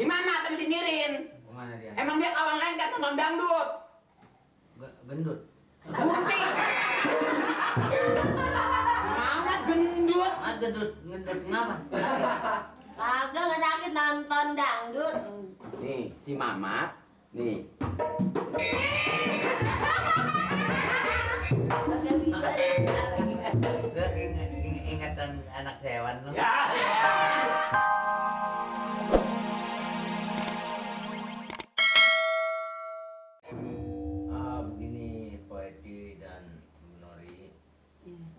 Si Mama atau si Nirin? Kemana dia? Emang dia kawan lain kan nonton dangdut? Gendut. Gunting. Si Mama gendut. Ah, gendut kenapa? Kagak nggak sakit nonton dangdut. Nih, si Mama. Nih. Gue ingatan anak sewan lu. Ya. Begini Poeti dan Nori,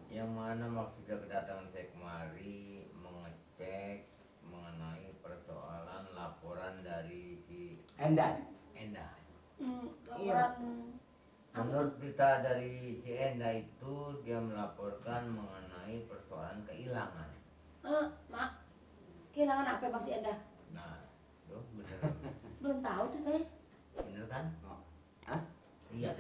yang mana maksudnya kedatangan saya kemari mengecek mengenai persoalan laporan dari si Endan. Endah. Laporan Menurut berita dari si Endah itu dia melaporkan mengenai persoalan kehilangan. Mak, kehilangan apa Bang si Endah? Nah, tuh bener, Belum tahu tuh saya. bener kan? Hah? Iya.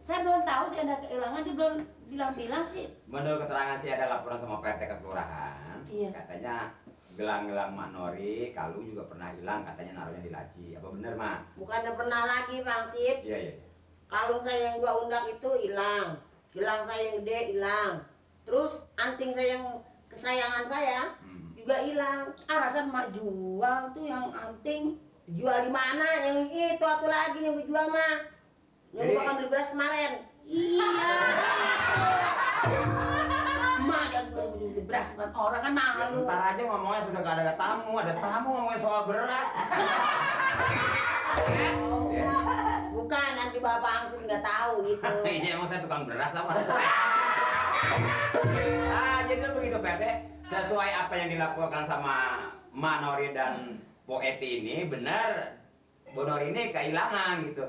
Saya belum tahu si Endah kehilangan, dia belum bilang-bilang sih. Menurut keterangan sih ada laporan sama PRT ke kelurahan. Iya. Katanya gelang-gelang Mak Nori, kalung juga pernah hilang, katanya naruhnya di laci. Apa bener, Mak? Bukannya pernah lagi Bang Sip. Iya, iya. Kalung saya yang gua undak itu hilang. Gelang saya yang gede hilang. Terus anting saya yang kesayangan saya juga hilang. Arasan mak jual tuh yang anting. Jual di mana? Yang itu atau lagi yang gua jual mah. Yang Jadi- gua kan beli beras kemarin. Iya. Mak yang suka beli beras bukan orang kan Ya, malu. ntar aja ngomongnya sudah gak ada tamu, ada tamu ngomongnya soal beras. Ya. Bukan, nanti Bapak langsung nggak tahu gitu. Ini emang saya tukang beras apa? Jadi begitu PRT, sesuai apa yang dilaporkan sama Ma Nori dan Poeti ini, benar Bu Nori ini kehilangan gitu.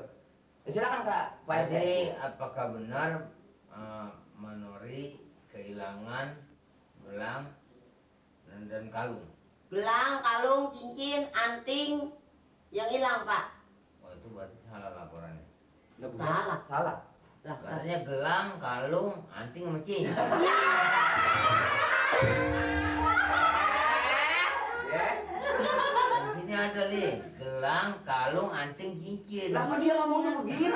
Silakan Kak, Pak RT. Jadi apakah benar Manori kehilangan gelang dan kalung? Gelang, kalung, cincin, anting yang hilang Pak. Oh itu berarti salah laporannya. Salah. Salah. Lah, Katanya gelang, kalung, anting sama cincin. Ya. Di sini ada nih, gelang, kalung, anting, cincin. Kenapa dia ngomongnya begitu?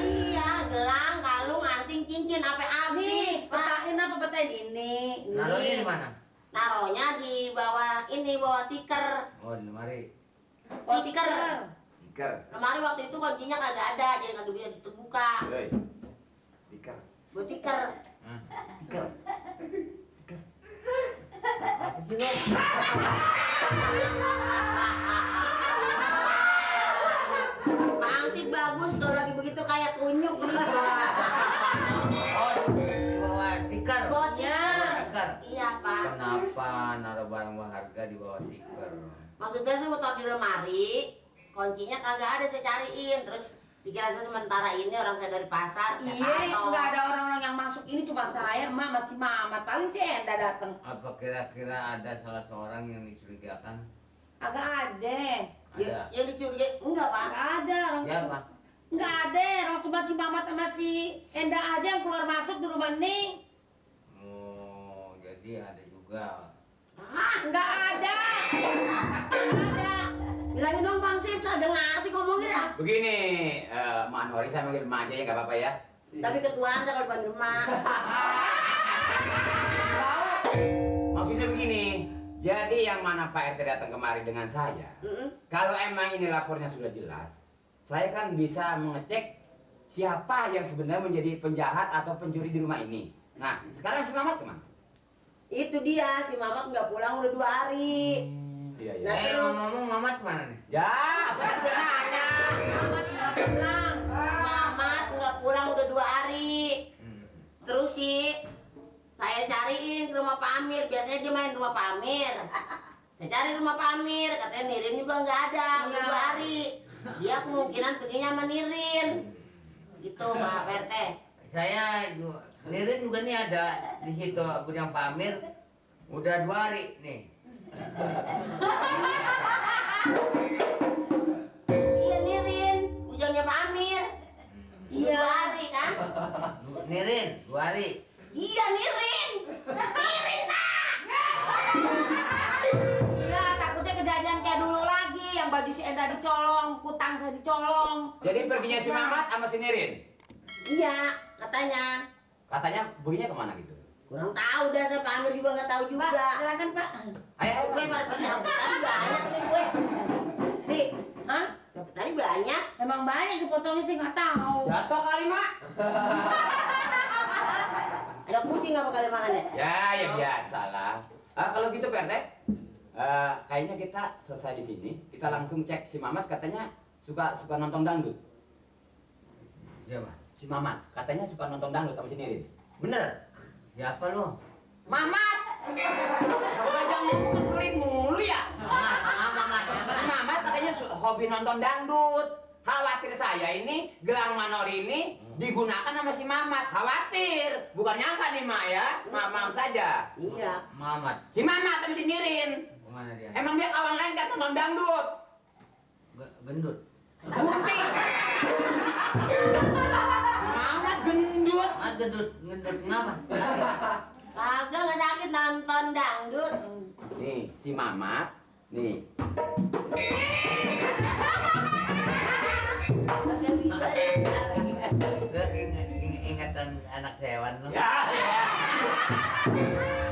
iya, gelang, kalung, anting, cincin, apa Nih, habis Pak? petahin apa petahin ini? Naruhnya di mana? Naruhnya di bawah ini, bawah tikar. Oh di lemari. Oh, Tikar. Tikar. Lemari waktu itu kuncinya kagak ada, jadi kagak bisa dibuka. Hei. Tikar. Buat tikar. Hah? Tikar. Apa sih lo? Pangsip bagus kalau lagi begitu kayak kunyuk. Oh di bawah tikar. Bawah Iya. Tikar. Iya Pak. Kenapa naruh barang berharga di bawah tikar? Maksudnya saya mau taruh di lemari, kuncinya kagak ada, saya cariin. Terus pikiran saya sementara ini orang saya dari pasar, saya Iya, taruh. nggak ada orang-orang yang masuk ini cuma saya, emak masih mama. Paling si Endah datang. Apa kira-kira ada salah seorang yang dicurigakan? Agak ada. Ada. Yang dicurigai enggak Pak? Nggak ada orang. Siapa? Nggak ada, orang cuma si Mama sama si Endah aja yang keluar masuk di rumah ini. Oh, jadi ada juga. Nggak ada. Nggak ada. Bilangin dong Bang Sip, saya nggak ngerti ngomongnya dah. Begini, Mak Nori saya manggil Mak aja ya, nggak apa-apa ya. Tapi ketuaan saya kalau panggil emak. Maksudnya begini, jadi yang mana Pak RT datang kemari dengan saya, kalau emang ini lapornya sudah jelas, saya kan bisa mengecek siapa yang sebenarnya menjadi penjahat atau pencuri di rumah ini. Nah, sekarang si Mamat kemana? Itu dia, si Mamat nggak pulang udah 2 hari. Iya, iya. Nah, Ngomong Mamat kemana nih? Ya, apa yang sudah nanya? Mamat nggak pulang. Mamat nggak pulang udah 2 hari. Hmm. Terus sih, saya cariin ke rumah Pak Amir. Biasanya dia main rumah Pak Amir. Saya cari rumah Pak Amir, katanya Nirin juga nggak ada, udah Iya. 2 hari. Dia kemungkinan perginya sama Nirin. Gitu Pak RT. Saya juga, Nirin juga nih ada di situ gudang Pak Amir. Udah 2 hari nih. Iya Nirin, ujungnya Pak Amir. Iya. 2 hari kan? Nirin 2 hari. Iya, nirin. Nirin, Pak. Iya, takutnya kejadian kayak dulu lagi, yang baju si Enda dicolong, kutang saya dicolong. Jadi perginya si Mamat sama si Nirin? Iya, katanya. Katanya perginya kemana gitu? Kurang tahu dah, saya Pak Amir juga nggak tahu juga. Pak, silakan Pak. Ayo, Gue baru punya tadi banyak nih gue. Dik, Hah? tadi banyak. Emang banyak dipotongnya sih nggak tahu. jatuh kali, Mak. Ada kucing apa kalian makannya? Ya biasalah. Kalau gitu Pak RT, kayaknya kita selesai di sini. Kita langsung cek si Mamat, katanya suka nonton dangdut. Siapa? Si Mamat katanya suka nonton dangdut sama si Nirin. Bener? Siapa lu? Mamat! Udah jangan ngeselin mulu ya. Mamat. Si Mamat katanya hobi nonton dangdut. Khawatir saya ini gelang manor ini digunakan sama si Mamat. Khawatir. Bukan nyangka nih Mak ya. Maaf saja. Iya. Mamat. Si Mamat tapi si Nirin. Kemana dia? Emang dia kawan lain kan nonton dangdut. Gendut. Gunting. Si Mamat gendut. Gendut kenapa? Kagak nggak sakit nonton dangdut. Nih, si Mamat. Nih. Lu ingatan anak sewan lu. Ya.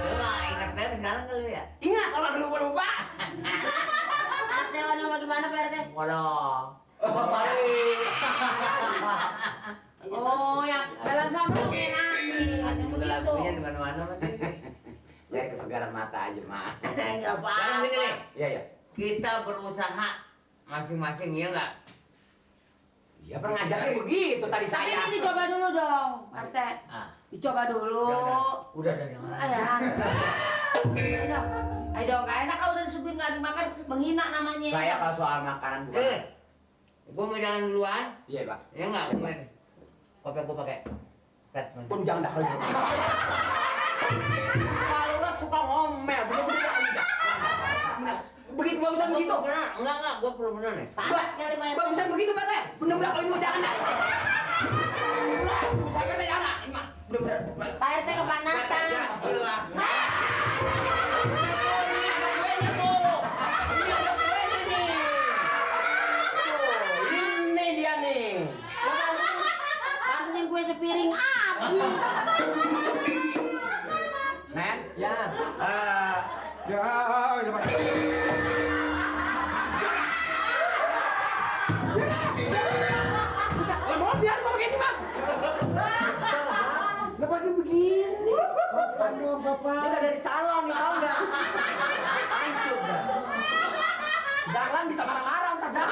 Lu mah ingat banget sekarang kali ya? Ingat kalau nggak lupa-lupa. Anak sewa nama gimana Pak RT? Waduh. Oh, yang jalan sono kayak nangis, Ada yang juga begitu. lagunya di mana-mana mah. Dari kesegaran mata aja, Mak. Enggak Sekarang gini apa-apa. nih, Iya, ya. kita berusaha masing-masing ya enggak? Ya pengajarnya begitu tadi Tapi saya. ini dicoba dulu dong, Pak RT. Ah, Dicoba dulu. udah jangan. Ayo dong. Ayo dong, gak enak kalau udah disuguhin nggak dimakan, menghina namanya. Saya kalau soal makanan bukan. Gua mau jalan duluan, Iya, Pak. ya enggak? Kopi gua pakai pet. Waduh, jangan dah. Kalau lo suka ngomel, bener-bener aja. Begitu bagusan begitu. Enggak, gua perlu bener nih. Panas sekali Pak RT. Bagusan begitu, Pak. Bener-bener kalau ini mau jangan dah. Saya kata jangan. Ini mah bener-bener. Pak RT kepanasan. Ya, ilah. Ini ada kuenya tuh. Ini ada kuenya nih. Tuh, ini dia nih. Pantesin kue sepiring habis. Nen? Ya. Ya, udah Pak. Mau biar kok begini, Bang? Lepas begini. Sopan dong, sopan. Dia udah dari salon nih, tau nggak? Hancur dah. Dahlan bisa marah-marah ntar dah.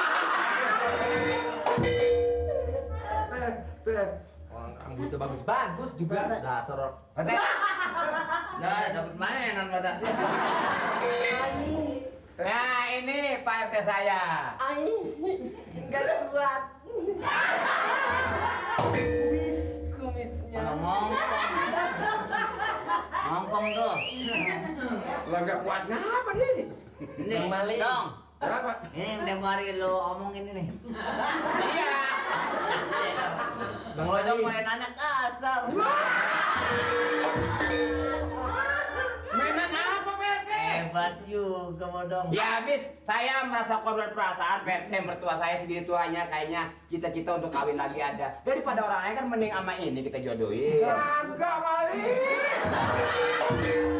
Teh. Orang rambutnya bagus-bagus juga. Dasar. Pete. Nah, dapat mainan pada. Nah, ini Pak RT saya. Enggak kuat. Kumisnya. Kalau ngongkong tuh. Lah nggak kuat ngapa dia nih? Ini Bang Mali. dong. Berapa? Ini yang tiap hari lo omongin ini. Iya. Bang Kalau Mali. main anak kasar. Mainan apa Pak RT? Hebat juga bodong. Ya habis saya merasa korban perasaan Pak RT, mertua saya segitu tuanya kayaknya cita-cita untuk kawin lagi ada. Daripada orang lain kan mending sama ini kita jodohin. Kagak Mali.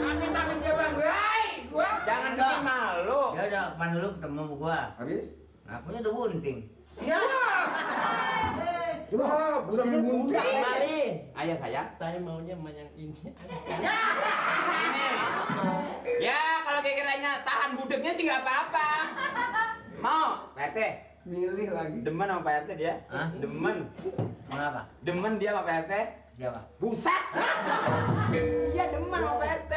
Amin jabang baik gua. Jangan bikin malu. Ya udah, kemana dulu ketemu sama gua. Habis? Ngakunya udah bunting. Ya. Wah, udah bunting. Mali. Ayah saya. Saya maunya sama yang ini aja. Ini. Ya kalau kira-kiranya tahan budeknya sih nggak apa-apa. Mau Pak RT? Milih lagi. Demen sama Pak RT dia? Hah? Demen. Mengapa? Demen dia sama Pak RT? Siapa? Buset! Iya demen sama Pak RT.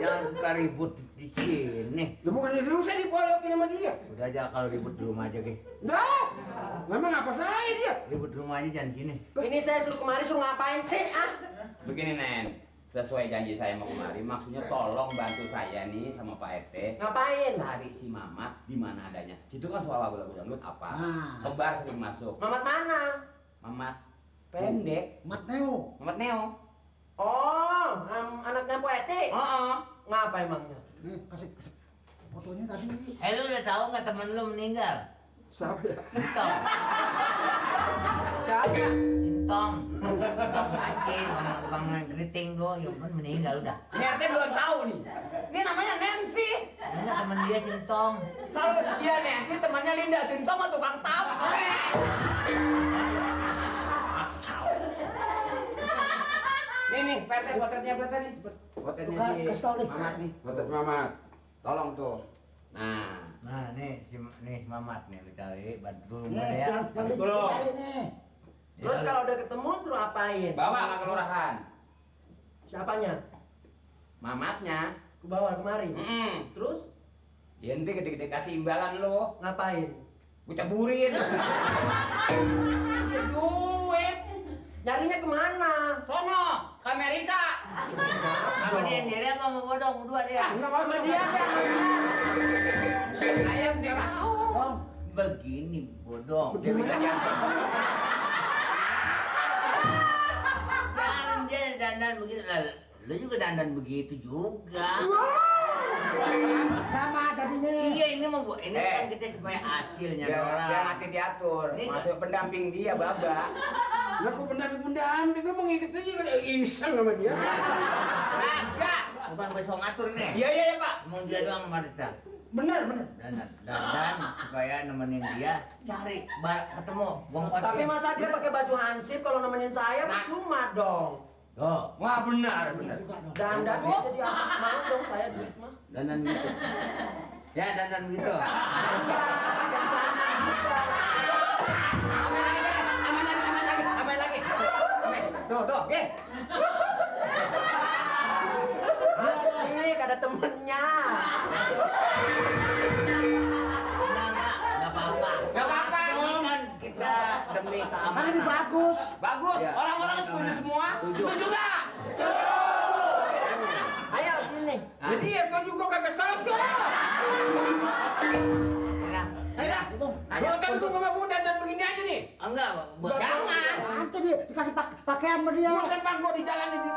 Jangan suka ribut di sini. Lu bukan saya dipoyokin sama dia. Udah aja kalau ribut di rumah aja, Ge. Dah. Memang apa saya dia? Ribut di rumah aja jangan di sini. Ini saya suruh kemari suruh ngapain sih? Ah, Begini Nen, sesuai janji saya mau kemari, maksudnya tolong bantu saya nih sama Pak RT. Ngapain? Cari si Mamat di mana adanya. Situ kan soal lagu-lagu dangdut apa? Nah. Kebar sering masuk. Mamat mana? Mamat pendek. Mat Neo. Mamat Neo. Oh, anaknya Bu Eti. Oh. Ngapa emangnya? Nih, kasih fotonya tadi. Lu udah tahu nggak temen lu meninggal? Siapa ya? Sintong. Siapa? Sintong. Sintong Aceh, bang Geriting tuh, ya pun meninggal udah. Ini RT belum tahu nih. Ini namanya Nancy. Enggak temen dia Sintong. Kalau dia Nancy temannya Linda Sintong mah tukang tape. Asal. Nih, Pak RT potretnya berapa nih? Potretnya Bukan, si kasih tahu nih. Mamat nih. Potret Mamat. Tolong tuh. Nah, nih si Mamat nih lu cari Badrul Nih, ya. yang Belum. dicari nih. Terus kalau udah ketemu suruh apain? Bawa ke kelurahan. Siapanya? Mamatnya. Ke bawah kemari. Terus? Ya nanti gede-gede kasih imbalan lo. Ngapain? Gue ceburin. Duit. Nyarinya kemana? Sono, ke Amerika. Apa dia sendiri apa mau bodong berdua dia? Enggak mau sama dia kan? Ayam dia mau. Bang, Begini bodong. Dia bisa diantar. Jangan dia dandan begitu lah. Lu juga dandan begitu juga. sama jadinya. Iya ini mau ini kan kita supaya hasilnya Dia orang. nanti diatur. Ini- Masuk pendamping dia, Baba. Lah kok pendamping gue mau ngikut aja kan iseng sama dia. Kagak. Bukan besok ngatur nih. Iya, Pak. Mau dia doang sama kita. Bener. Dan supaya nemenin dia cari ketemu bongkos. Tapi masa dia pakai baju hansip kalau nemenin saya Nah. cuma dong. Tuh, Wah, benar. Juga dong. Dandan jadi apa? Mau dong saya duit mah. dandan gitu. Ya dandan gitu. Tambahin lagi. Tuh, oke. Asik, ada temennya. Enggak apa-apa. Nggak apa-apa. Ini kan kita demi Kan keamanan. ini bagus. Bagus. Ya. Orang-orang setuju semua. Setuju nggak? Ayo sini. Jadi ya kau juga kagak setuju. Nah, Ayolah. Ayo kan gua nggak mau dandan begini aja nih. enggak, buat Jangan. Nanti dikasih pakaian sama dia. Gua kan bang gua di jalan ini.